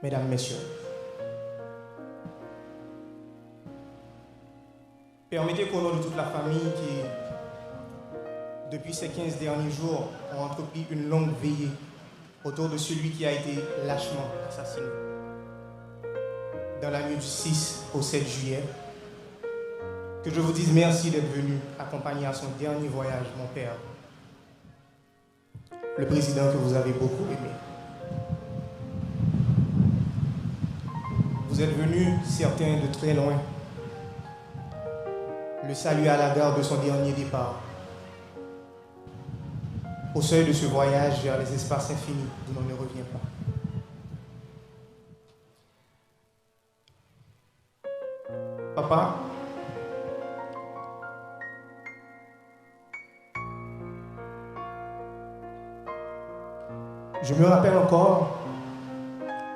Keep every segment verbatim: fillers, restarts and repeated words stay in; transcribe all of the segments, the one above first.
Mesdames, Messieurs, permettez qu'au nom de toute la famille qui, depuis ces quinze derniers jours, ont entrepris une longue veillée autour de celui qui a été lâchement assassiné dans la nuit du six au sept juillet, que je vous dise merci d'être venu accompagner à son dernier voyage mon père, le président que vous avez beaucoup aimé. Vous êtes venus, certains de très loin, le saluer à la gare de son dernier départ, au seuil de ce voyage vers les espaces infinis d'où l'on ne revient pas. Papa, je me rappelle encore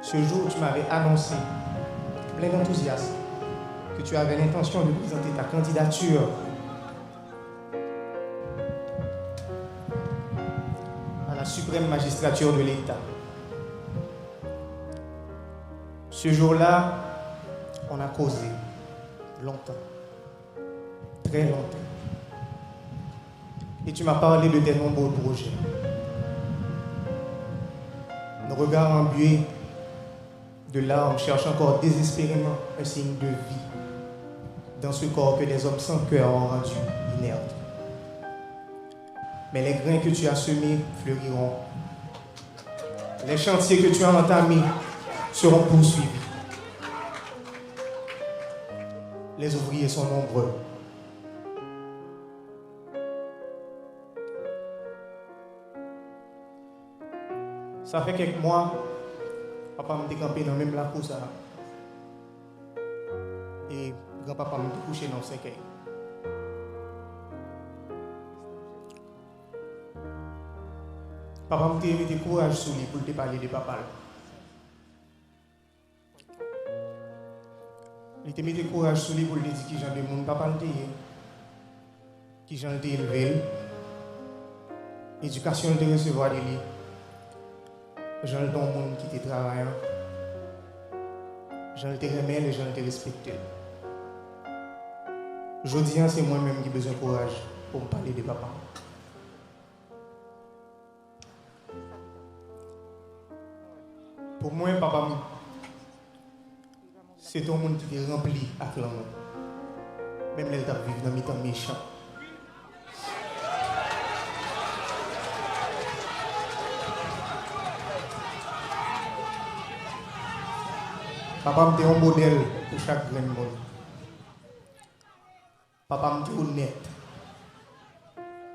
ce jour où tu m'avais annoncé, plein d'enthousiasme, que tu avais l'intention de présenter ta candidature à la suprême magistrature de l'État. Ce jour-là, on a causé longtemps, très longtemps. Et tu m'as parlé de tes nombreux projets. Nos regards embués de larmes cherchent encore désespérément un signe de vie dans ce corps que des hommes sans cœur ont rendu inerte. Mais les grains que tu as semés fleuriront. Les chantiers que tu as entamés seront poursuivis. Les ouvriers sont nombreux. Sa fè kèk mwa, papa m te kanpe nan menm lakou sa a. E granpapa m te kouche nan yon sèkèy. Papa m te mete kouraj sou li pou l te pale de papa l. Li te mete kouraj sou li pou l te di kijan de moun papa l te ye, kijan l te elve l, edikasyon l te resevwa de li, jan l te yon moun ki te travayan, jan l te renmen l e jan l te respekte l. Jodi a, se mwen menm ki bezwen kouraj pou m pale de papa m. Pou mwen, papa m se te yon moun ki te ranpli ak lanmou, menm lè l t ap viv nan mitan mechan. Papa m te yon modèl pou chak grenn moun. Papa m te onèt.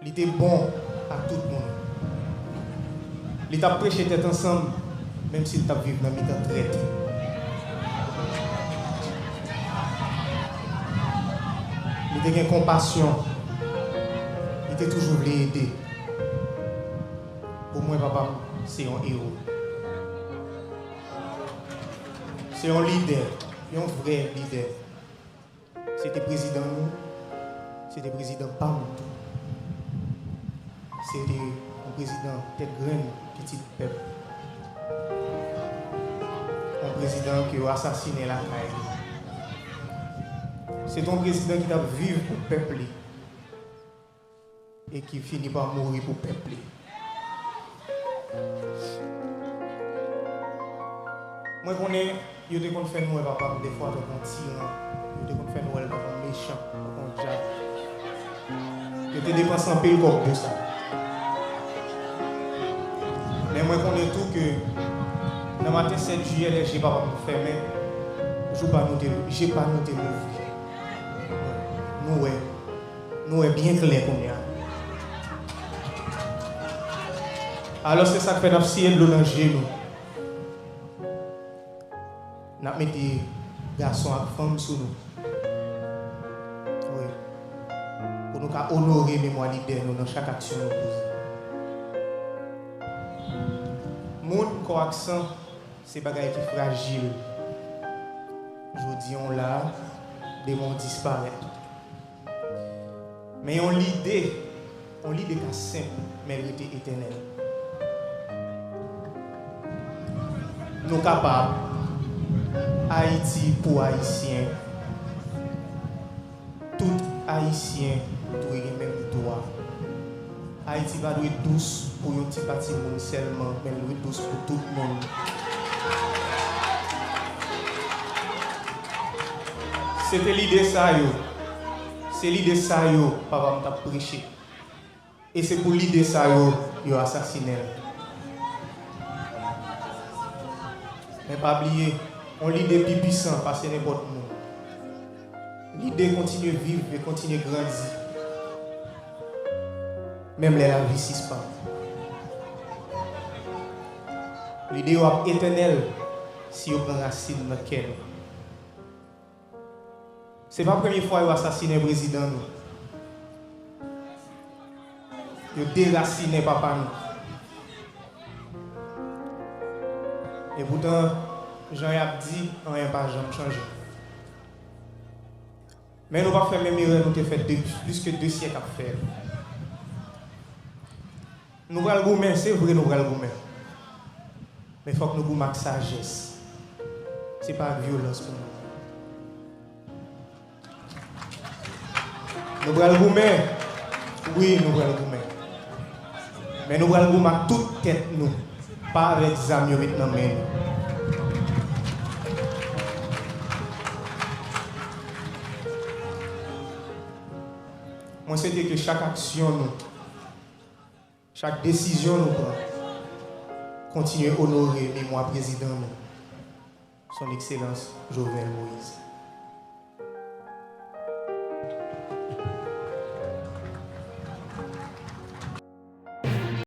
Li te bon ak tout moun. Li t ap preche tèt ansanm, menm si l t ap viv nan mitan trèt. Li te gen konpasyon. Li te toujou vle ede. Pou mwen, papa m se yon ewo. Se yon lidè, yon vrè lidè. Se te prezidan nou, se te prezidan pa m tou. Se te yon prezidan tèt grenn, pitit pèp. Yon prezidan ke yo asasinen lakay li. Se te yon prezidan ki t ap viv pou pèp li e ki fini pa mouri pou pèp li. Mwen konnen yo te konn fè nou wè papa m defwa tankou yon tiran, yo te konn fè nou wè l tankou yon mechan, tankou yon dyab. Yo te depanse anpil kòb pou sa. Men mwen konnen tou ke nan maten sèt jiyè, lè je papa m fèmen, jou pa nou te, je pa nou te louvri. Nou wè, nou wè byen klè kounye a. Alò, se sa k fè n ap siye dlo nan je nou. N ap mete gason ak fanm sou nou. Wi. Pou nou ka onore memwa lidè nou nan chak aksyon nou poze. Moun, kò ak san, se bagay ki frajil. Jodi a w la, demen w disparèt. Men yon lide, yon lide ka senp, men l rete etènèl. Nou ka pa Ayiti pou Ayisyen. Tout Ayisyen dwe gen menm dwa. Ayiti pa dwe dous pou yon ti pati moun sèlman, men l dwe dous pou tout moun. Se te lide sa yo, se lide sa yo papa m t ap preche. E se pou lide sa yo, yo asasinen l. Men pa bliye, yon lide pi pwisan pase nenpòt moun. Lide kontinye viv e kontinye grandi, menm lè lavi sispann. Lide yo ap etènèl si yo pran rasin nan kè nou. Se pa premye fwa yo asasinen prezidan nou. Yo derasinen papa nou. Epoutan, jan y ap di, anyen pa janm chanje. Men nou p ap fè menm erè nou te fè de, plis ke de syèk ap fè. Nou pral goumen, se vre nou pral goumen. Men fòk nou goumen ak sajès. Se pa ak vyolans pou nou. Nou pral goumen. Wi, nou pral goumen. Men nou pral goumen ak tout tèt nou. Pa avèk zam yo met nan men nou. Mwen swete ke chak aksyon nou, chak desizyon nou pran, kontinye onore memwa prezidan nou, Son Ekselans Jovenel Moïse.